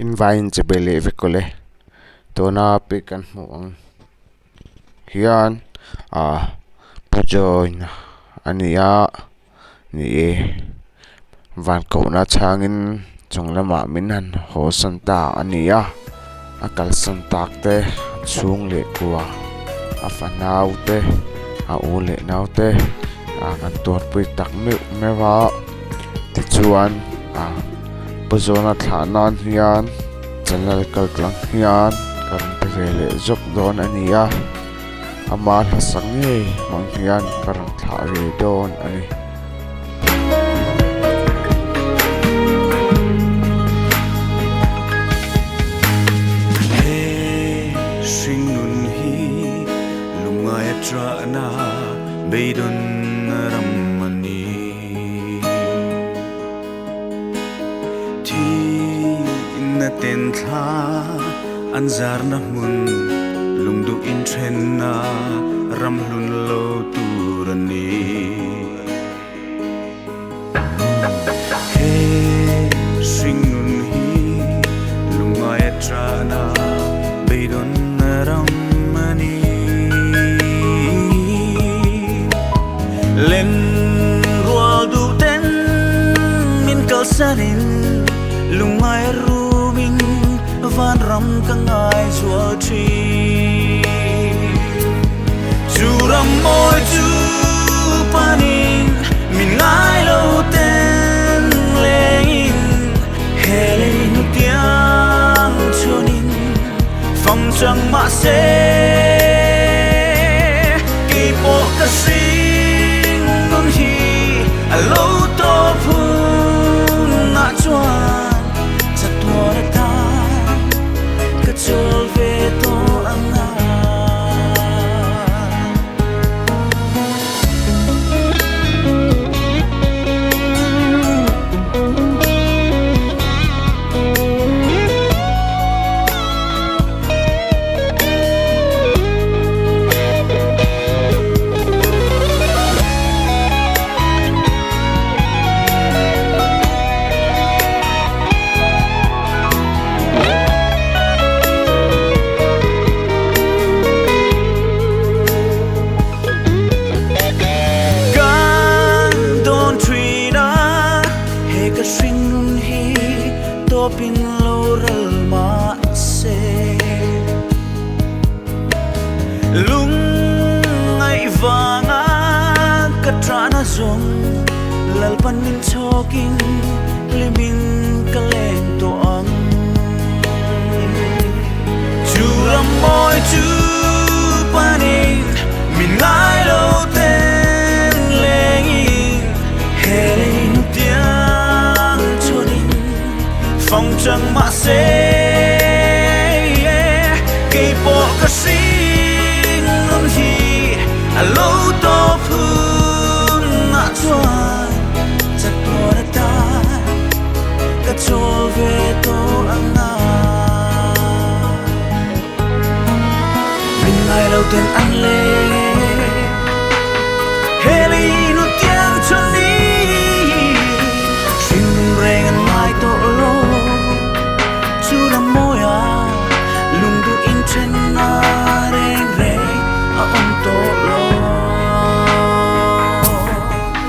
In vaiin chibai leh vek awle tuna pic kan hmuh ang hian ah pu join a ni a ni e van kohna chhangin chung lamah min han haw san ta a ni a a kalsan tak te a chhung leh kua a fanau te a u leh nau te ah kan tuarpui tak meuh meuh a tichuan ah pu zawna thlah nan hian channel kal tlang hian ka rawn ti ve leh zawk dawn a ni a ama hlasa ngei hmang hian ka rawn thlah ve dawn a ni. He hringnun hi lungngai a ṭahna beidawn ram a ni. Thihna ten thla an zarna hmun lungduh inthenna ram hlun lo tur a ni. He hringnun hi lungngai a ṭahna beidawnna ram a ni. Len rual duh ten min kalsanin lungngai rumin vanram ka ngai zual thin. Chu ram mawi chu panin min ngai lo ten lengin he lei hnutiang chhuanin fam chang mah se keipawh ka hring nun hi a lo tawp hunah chuan chatuan atan ka chawl ve tawh ang a. Kan dawn thin a, he ka hringnun hi tawpin lo ral mah se. Lungngaih vanga ka ṭahna zawng Lalpan min chhawkin hlimin ka leng tawh ang. Chu ram mawi chu panin min ngai lo ten lengin he lei hnutiang chuanin fang chang mah se keipawh ka hring nun hi a lo tawp hunah chuan chatuan atan ka chawl ve tawh ang a. Min ngai lo ten an leng e he lei hnutiang chuanin hringnun reng an ngai tawh lo. Chu ram mawia lungduh inthenna reng reng a awm tawh lo.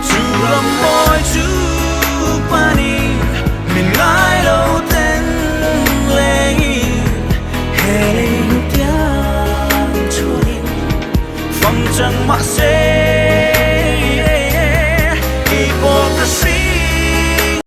Chu ram mawi chu panin min ngai lo ten lengin he lei hnutiang chhuanin fam chang mah se.